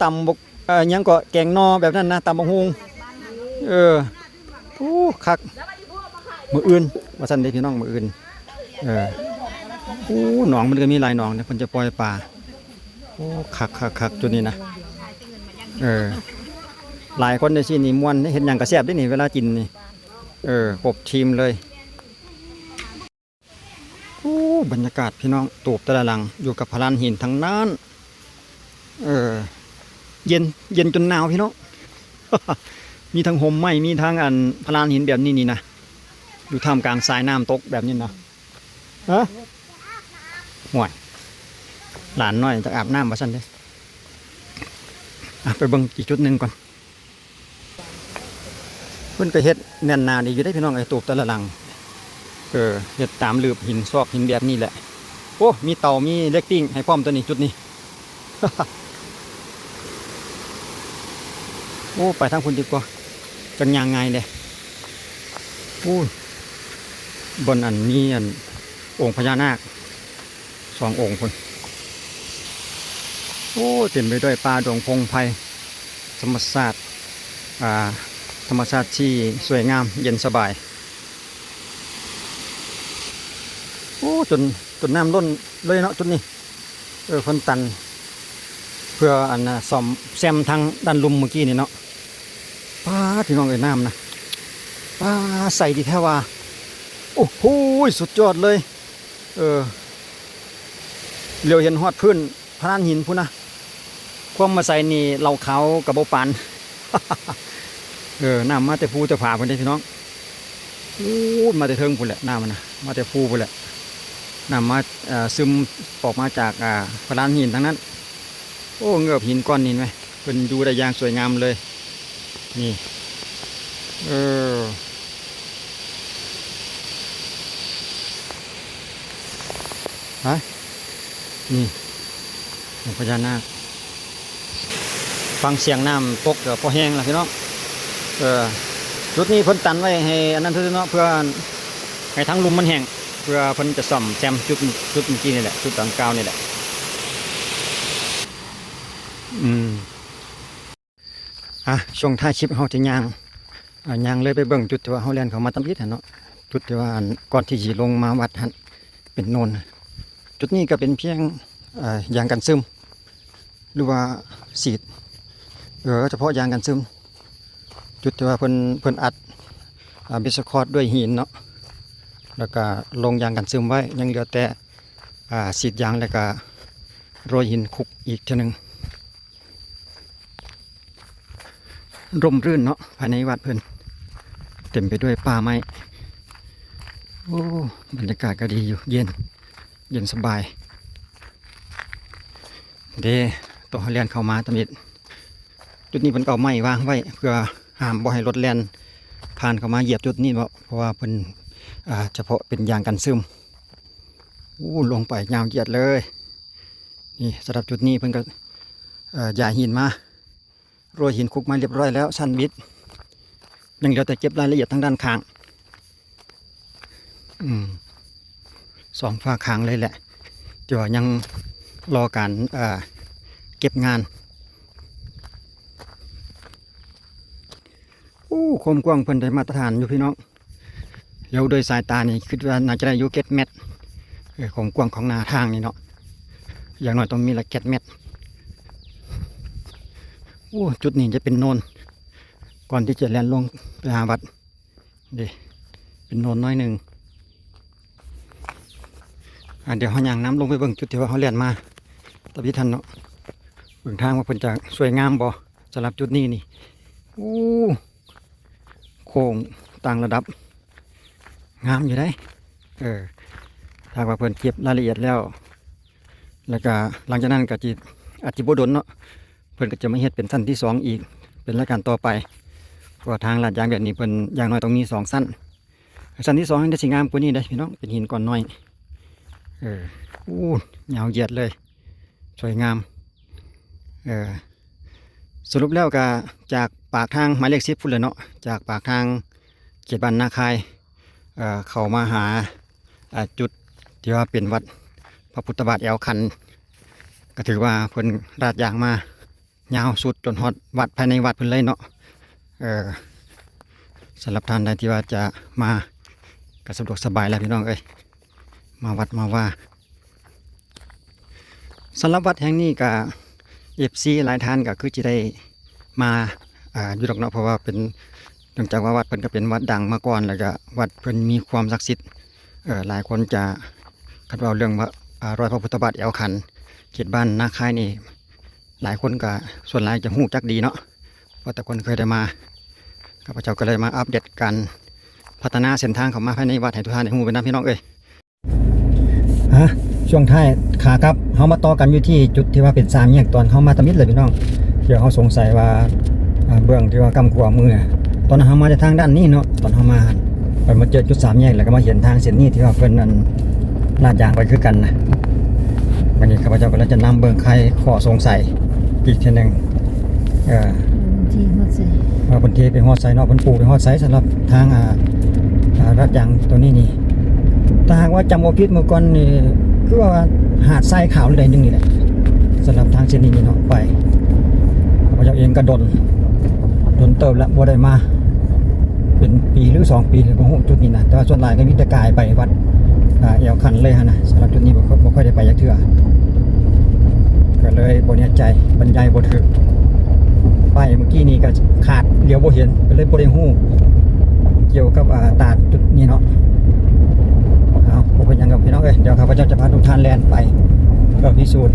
ຕຳບັກ ເອີ ຫຍັງເກາະ ແກງໜໍ່ແບບນັ້ນນະ ຕຳບັກຫຸ່ງ. ເອີ ໂອ້ ຄັກ ມື້ອື່ນວ່າຊັ້ນເດ້ພີ່ນ້ອງ ມື້ອື່ນ. ເອີ ໂອ້ ໜອງເພິ່ນກໍມີຫຼາຍໜອງເດ້ ເພິ່ນຈະປ່ອຍປາ. ໂອ້ ຄັກໆໆ ຈຸດນີ້ນະ. ເອີ ຫຼາຍຄົນໄດ້ຊີ້ນນີ້ມ່ວນ ເຮັດຫຍັງກໍແຊບເດ້ນີ້ ເວລາກິນນີ້. ເອີ ຄົບທີມເລີຍ. ໂອ້ ບັນຍາກາດພີ່ນ້ອງ ຕູບແຕ່ລະຫຼັງຢູ່ກັບພະລານຫີນທັງນັ້ນ. ເອີ ເຢັນ ເຢັນຈົນໜາວພີ່ນ້ອງ. ມີທັງຮົ່ມໄມ້ ມີທັງ ອັນ ພະລານຫີນແບບນີ້ນີ້ນະ ຢູ່ທ່າມກາງສາຍນ້ຳຕົກແບບນີ້ນະ. ຮະ ຫ້ວຍ ຫຼານນ້ອຍຈະອາບນ້ຳວ່າຊັ້ນເດ້. ອ່ະ ໄປເບິ່ງອີກຈຸດໜຶ່ງກ່ອນ. ເພິ່ນກໍເຮັດແໜ້ນໜາດີຢູ່ເດ້ພີ່ນ້ອງເອີຍ ຕູບແຕ່ລະຫຼັງ. ເອີ ເຮັດຕາມລືບຫີນ ຊອກຫີນແບບນີ້ແຫຼະ. ໂອ້ ມີເຕົາ ມີເຫຼັກຕີ້ງໃຫ້ພ້ອມຕົວນີ້ ຈຸດນີ້. ໂອ້ ໄປທາງພຸ້ນດີກວ່າ ຈັ່ງຍ່າງງ່າຍເດ້. ໂອ້ ບ່ອນອັນມີອັນອົງພະຍານາກສອງອົງພຸ້ນ. ໂອ້ ເຕັມໄປດ້ວຍປ່າດົງພົງໄພ. ທຳມະຊາດ ອ່າ ທຳມະຊາດທີ່ສວຍງາມເຢັນສະບາຍ. ໂອ້ ຈົນ ຈົນນ້ຳລົ້ນເລີຍເນາະຈຸດນີ້. ເອີ ເພິ່ນຕັນເພື່ອອັນນ່າ ສ້ອມແຊມທາງດ້ານລຸ່ມມື້ກີ້ນີ້ເນາະ. ປາດ ພີ່ນ້ອງເອີຍ ນ້ຳນະ ປາດ ໃສດີແທ້ວ່າ. ໂອ້ໂຫ ສຸດຍອດເລີຍ. ເອີ ຫຼຽວເຫັນຮອດພື້ນພະລານຫີນພຸ້ນນະ. ຄວາມວ່າໃສນີ້ ເຫຼົ້າຂາວກໍບໍ່ປານ. ເອີ ນ້ຳມາແຕ່ພູແຕ່ຜາພຸ້ນເດ້ພີ່ນ້ອງ. ໂອ້ ມາແຕ່ເທິງພຸ້ນແຫຼະ ນ້ຳມັນນະ ມາແຕ່ພູພຸ້ນແຫຼະ. ນ້ຳມາ ເອີ ຊຶມອອກມາຈາກ ອ່າ ພະລານຫີນທັງນັ້ນ. ໂອ້ ເງືອບຫີນກ້ອນນີ້ແມ ເພິ່ນຢູ່ໄດ້ຢ່າງສວຍງາມເລີຍ. ນີ້ ເອີ ຮະ ນີ້ ພະຍານາກ. ຟັງສຽງນ້ຳຕົກກໍພໍແຮງລະພີ່ນ້ອງ. ເອີ ຈຸດນີ້ເພິ່ນຕັນໄວ້ໃຫ້ອັນນັ້ນຊື່ເນາະ ເພື່ອໃຫ້ທາງລຸ່ມມັນແຫ້ງ ເພື່ອເພິ່ນຈະສ້ອມແຊມຈຸດ ຈຸດເມື່ອກີ້ນີ້ແຫຼະ ຈຸດດັ່ງກ່າວນີ້ແຫຼະ. ອືມ ອ່ະ ຊ່ວງທ້າຍຄລິບເຮົາຈະຍ່າງ ອ່າ ຍ່າງເລີຍໄປເບິ່ງຈຸດທີ່ວ່າເຮົາແລ່ນເຂົ້າມາຕຳອິດຫັ້ນເນາະ. ຈຸດທີ່ວ່າ ອັນ ກ່ອນທີ່ຊິລົງມາວັດຫັ້ນ ເປັນໂນນ. ຈຸດນີ້ກໍເປັນພຽງ ອ່າ ຢາງກັນຊຶມ ຫຼືວ່າສີດ ເອີ ສະເພາະຢາງກັນຊຶມ. ຈຸດທີ່ວ່າເພິ່ນ ເພິ່ນອັດ ອ່າ ເບສຄອດດ້ວຍຫີນເນາະ ແລ້ວກໍລົງຢາງກັນຊຶມໄວ້ ຍັງເຫຼືອແຕ່ ອ່າ ສີດຢາງ ແລ້ວກໍໂລຍຫີນຄຸກອີກເທື່ອໜຶ່ງ. ຮົ່ມລື້ນເນາະ ພາຍໃນວັດເພິ່ນ ເຕັມໄປດ້ວຍປ່າໄມ້. ໂອ້ ບັນຍາກາດກໍດີຢູ່ ເຢັນ ເຢັນສະບາຍເດ້. ຕອນເຮົາແລ່ນເຂົ້າມາຕຳອິດ ຈຸດນີ້ເພິ່ນກໍເອົາໄມ້ວາງໄວ້ ເພື່ອຫ້າມບໍ່ໃຫ້ລົດແລ່ນຜ່ານເຂົ້າມາຢຽບຈຸດນີ້ເນາະ ເພາະວ່າເພິ່ນ ອ່າ ສະເພາະເປັນຢາງກັນຊຶມ. ໂອ້ ລົງໄປຍາວຢຽດເລີຍ. ນີ້ ສຳລັບຈຸດນີ້ເພິ່ນກໍ ເອີ ຍ້າຍຫີນມາ ໂລຍຫີນຄຸກມາຮຽບຮ້ອຍແລ້ວ ຊັ້ນບິດ ຍັງເຫຼືອແຕ່ເກັບລາຍລະອຽດທາງດ້ານຂ້າງ ອືມ ສອງຝາຂ້າງເລີຍແຫຼະ ແຕ່ວ່າຍັງລໍການ ເອີ ເກັບງານ. ໂອ້ ຄວາມກວ້າງເພິ່ນໄດ້ມາດຕະຖານຢູ່ພີ່ນ້ອງ. ແລ້ວໂດຍສາຍຕານີ້ຄິດວ່າໜ້າຈະໄດ້ຢູ່ເຈັດແມັດ ເອີ ຄວາມກວ້າງຂອງໜ້າທາງນີ້ເນາະ ຢ່າງໜ້ອຍຕ້ອງມີລະເຈັດແມັດ. ໂອ້ ຈຸດນີ້ຈະເປັນໂນນ ກ່ອນທີ່ຈະແລ່ນລົງໄປຫາວັດເດ້ ເປັນໂນນໜ້ອຍໜຶ່ງ. ອາ ດຽວເຮົາຍ່າງນຳລົງໄປເບິ່ງຈຸດທີ່ວ່າເຮົາແລ່ນມາຕະບິດຫັ້ນເນາະ ເບິ່ງທາງວ່າເພິ່ນຈະສວຍງາມບໍ່ ສຳລັບຈຸດນີ້ນີ້. ໂອ້ ໂຄ້ງຕ່າງລະດັບ ງາມຢູ່ເດ້. ເອີ ຖ້າວ່າເພິ່ນເກັບລາຍລະອຽດແລ້ວ ແລ້ວກະຫຼັງຈາກນັ້ນກະຊິ ອາດຊິບໍ່ດົນເນາະ ເພິ່ນກໍຈະມາເຮັດເປັນຊັ້ນທີສອງອີກ ເປັນລາຍການຕໍ່ໄປ ເພາະວ່າທາງລາດຢາງແບບນີ້ເພິ່ນຢ່າງໜ້ອຍຕ້ອງມີສອງຊັ້ນ. ຊັ້ນທີສອງແຮ່ງຈະຊິງາມກວ່ານີ້ເດ້ພີ່ນ້ອງ ເປັນຫີນກ້ອນນ້ອຍ. ເອີ ໂອ້ ຍາວຢຽດເລີຍ ສວຍງາມ. ເອີ ສະຫຼຸບແລ້ວກະຈາກປາກທາງໝາຍເລກສິບພຸ້ນແຫຼະເນາະ ຈາກປາກທາງເຂດບ້ານນາຄາຍ ເອີ ເຂົ້າມາຫາ ອາ ຈຸດທີ່ວ່າເປັນວັດພະພຸດທະບາດແອວຂັນ ກໍຖືວ່າເພິ່ນລາດຢາງມາຍາວສຸດຈົນຮອດວັດ ພາຍໃນວັດເພິ່ນເລີຍເນາະ. ເອີ ສຳລັບທ່ານໃດທີ່ວ່າຈະມາ ກໍສະດວກສະບາຍແລ້ວພີ່ນ້ອງເອີຍ ມາວັດມາວາ. ສຳລັບວັດແຫ່ງນີ້ກະ ເອັຟຊີ ຫຼາຍທ່ານກະຄືຊິໄດ້ມາ ອາ ຢູ່ດອກເນາະ ເພາະວ່າເປັນ ເນື່ອງຈາກວ່າວັດເພິ່ນກະເປັນວັດດັງມາກ່ອນ ແລ້ວກະວັດເພິ່ນມີຄວາມສັກສິດ. ເອີ ຫຼາຍຄົນຈະ ຄັນເວົ້າເລື່ອງວ່າ ອາ ຮອຍພະພຸດທະບາດແອວຂັນ ເຂດບ້ານນາຄາຍນີ້ ຫຼາຍຄົນກະ ສ່ວນຫຼາຍຈະຮູ້ຈັກດີເນາະ ເພາະແຕ່ຄົນເຄີຍໄດ້ມາ. ຂ້າພະເຈົ້າກໍເລີຍມາອັບເດດການພັດທະນາເສັ້ນທາງເຂົ້າມາພາຍໃນວັດໃຫ້ທຸກທ່ານໄດ້ຮູ້ໄປນຳ ພີ່ນ້ອງເອີຍ. ຮະ ຊ່ວງທ້າຍຂາກັບ ເຮົາມາຕໍ່ກັນຢູ່ທີ່ຈຸດທີ່ວ່າເປັນສາມແຍກ ຕອນເຮົາມາຕະມິດເລີຍພີ່ນ້ອງ ທີ່ເຮົາສົງໄສວ່າ ອາ ເບື້ອງທີ່ວ່າກ້ຳຂວາມື ຕອນນັ້ນເຮົາມາຈາກທາງດ້ານນີ້ເນາະ ຕອນເຮົາມາຫັ້ນ ໄປມາເຈີຈຸດສາມແຍກ ແລ້ວກໍມາເຫັນທາງເສັ້ນນີ້ທີ່ວ່າເພິ່ນ ອັນ ລາດຢາງໄປຄືກັນນະ. ບັດນີ້ຂ້າພະເຈົ້າກໍເລີຍຈະນຳເບິ່ງໄຂຂໍ້ສົງໄສອີກເທື່ອໜຶ່ງ ເອີ ເອີ ເພິ່ນເທໄປຮອດໃສເນາະ ເພິ່ນປູໄປຮອດໃສ ສຳລັບທາງ ອາ ອາ ລາດຢາງໂຕນີ້ນີ້. ຖ້າຫາກວ່າຈຳບໍ່ຜິດເມື່ອກ່ອນນີ້ ຄືວ່າຫາດຊາຍຂາວຫຼືໃດໜຶ່ງນີ້ແຫຼະ ສຳລັບທາງເສັ້ນນີ້ນີ້ເນາະ ໄປ ຂ້າພະເຈົ້າເອງກໍດົນ ດົນເຕີບແລ້ວ ບໍ່ໄດ້ມາ ເປັນປີຫຼືສອງປີແລ້ວ ບໍ່ຮູ້ຈຸດນີ້ນະ ແຕ່ວ່າສ່ວນຫຼາຍກໍມີແຕ່ກາຍໄປວັດ ອາ ແອວຂັນເລີຍຫັ້ນນະ. ສຳລັບຈຸດນີ້ບໍ່ ບໍ່ຄ່ອຍໄດ້ໄປຈັກເທື່ອ ກໍເລີຍບໍ່ແນ່ໃຈ ບັນຍາຍບໍ່ຖືກ ໄປເມື່ອກີ້ນີ້ກໍຂາດຫຼຽວບໍ່ເຫັນ ກໍເລີຍບໍ່ໄດ້ຮູ້ກ່ຽວກັບ ອາ ຕາດຈຸດນີ້ເນາະ. ເອົາ ບໍ່ເປັນຫຍັງດອກພີ່ນ້ອງເອີຍ ດຽວຂ້າພະເຈົ້າຈະພາທຸກທ່ານແລ່ນໄປ ເພື່ອພິສູດ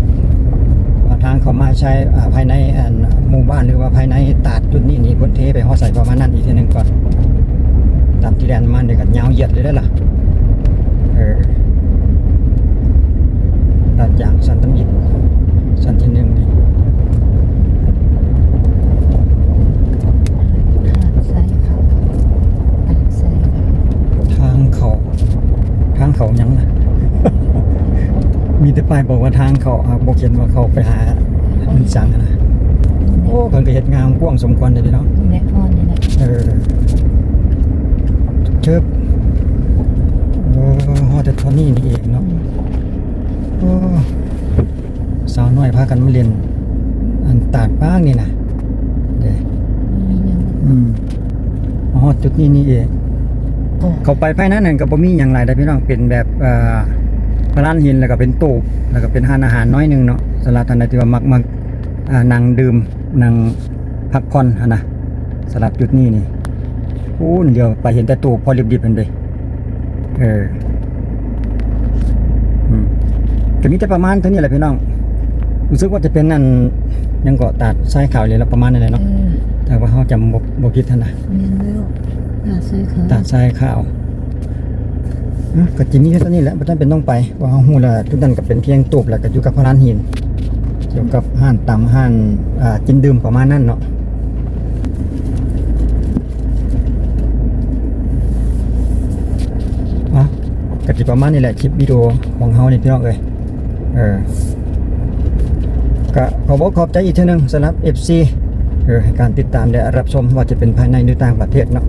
ວ່າທາງເຂົ້າມາໃຊ້ ອາ ພາຍໃນ ອັນ ໝູ່ບ້ານ ຫຼືວ່າພາຍໃນຕາດຈຸດນີ້ນີ້ ເພິ່ນເທໄປຮອດໃສປະມານນັ້ນອີກເທື່ອໜຶ່ງກ່ອນ. ຕາມທີ່ແລ່ນມານີ້ກໍຍາວຢຽດເລີຍເດ້ລະ ເອີ ລາດຢາງຊັ້ນທຳອິດ ຊັ້ນທີໜຶ່ງນີ້ ທາງເຂົ້າ ທາງເຂົ້າຫຍັງນະ ມີແຕ່ປ້າຍບອກວ່າທາງເຂົ້າ ຫາກບໍ່ຂຽນວ່າເຂົ້າໄປຫາມັນສັງຫັ້ນນະ. ໂອ້ ເພິ່ນກໍເຮັດງາມກວ້າງສົມຄວນເດ້ພີ່ນ້ອງ ນີ້ແຫຼະ ຮອດນີ້ແຫຼະ ເອີ ເຊີບ ເອີ ຮອດແຕ່ເທົ່ານີ້ນີ້ເອງເນາະ. ໂອ້ ສາວນ້ອຍພາກັນມາຫຼິ້ນ ອັນ ຕາດປາງນີ້ນະ ເດ້ ມີຫຍັງ ອືມ ມາຮອດຈຸດນີ້ນີ້ເອງ. ເຂົ້າໄປພາຍໃນນັ້ນກໍບໍ່ມີຫຍັງຫຼາຍເດ້ພີ່ນ້ອງ ເປັນແບບ ເອີ ພະລານຫີນ ແລ້ວກໍເປັນຕູບ ແລ້ວກໍເປັນຮ້ານອາຫານໜ້ອຍໜຶ່ງເນາະ ສຳລັບທ່ານໃດທີ່ວ່າມັກ ມັກ ອາ ນັ່ງດື່ມ ນັ່ງພັກຜ່ອນຫັ້ນນະ. ສຳລັບຈຸດນີ້ນີ້ ໂອ້ ດຽວໄປເຫັນແຕ່ຕູບພໍລິບໆຫັ້ນເດ້. ເອີ ອືມ ກໍມີແຕ່ປະມານເທົ່ານີ້ແຫຼະພີ່ນ້ອງ ຮູ້ສຶກວ່າຈະເປັນ ອັນ ຫຍັງເກາະ ຕາດຊາຍຂາວນີ້ແຫຼະ ປະມານນັ້ນແຫຼະເນາະ ເອີ ຖ້າວ່າເຮົາຈຳບໍ່ ບໍ່ຜິດຫັ້ນນະ ແມ່ນແລ້ວ ຕາດຊາຍຂາວ ຕາດຊາຍຂາວ. ອືມ ກໍຈະມີແຕ່ເທົ່ານີ້ແຫຼະ ບໍ່ຈຳເປັນຕ້ອງໄປ ເພາະເຮົາຮູ້ແລ້ວ ຈຸດນັ້ນກໍເປັນພຽງຕູບ ແລ້ວກໍຢູ່ກັບພະລານຫີນ ກ່ຽວກັບຮ້ານຕຳ ຮ້ານ ອ່າ ກິນດື່ມປະມານນັ້ນເນາະ. ອ່ະ ກໍຊິປະມານນີ້ແຫຼະ ຄລິບວິດີໂອຂອງເຮົານີ້ພີ່ນ້ອງເອີຍ. ເອີ ກໍຂໍບອກຂອບໃຈອີກເທື່ອໜຶ່ງສຳລັບ ເອັຟຊີ ເອີ ໃຫ້ການຕິດຕາມ ແລະ ຮັບຊົມ ວ່າຈະເປັນພາຍໃນ ຫຼື ຕ່າງປະເທດເນາະ.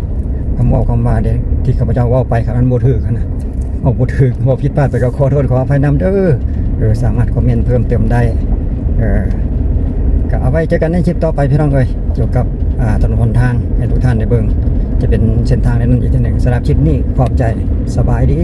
ຄຳເວົ້າຄຳວ່າເດ້ ທີ່ຂ້າພະເຈົ້າເວົ້າໄປ ຄັນມັນບໍ່ຖືກຫັ້ນນະ ເວົ້າບໍ່ຖືກ ເວົ້າຜິດພາດໄປກໍຂໍໂທດຂໍອະໄພນຳເດີ. ເອີ ສາມາດຄອມເມັນເພີ່ມເຕີມໄດ້. ເອີ ກໍເອົາໄວ້ເຈີກັນໃນຄລິບຕໍ່ໄປພີ່ນ້ອງເອີຍ ກ່ຽວກັບ ອ່າ ຖະໜົນຫົນທາງໃຫ້ທຸກທ່ານໄດ້ເບິ່ງ ຈະເປັນເສັ້ນທາງໃດນັ້ນອີກເທື່ອໜຶ່ງ. ສຳລັບຄລິບນີ້ຂອບໃຈ ສະບາຍດີ.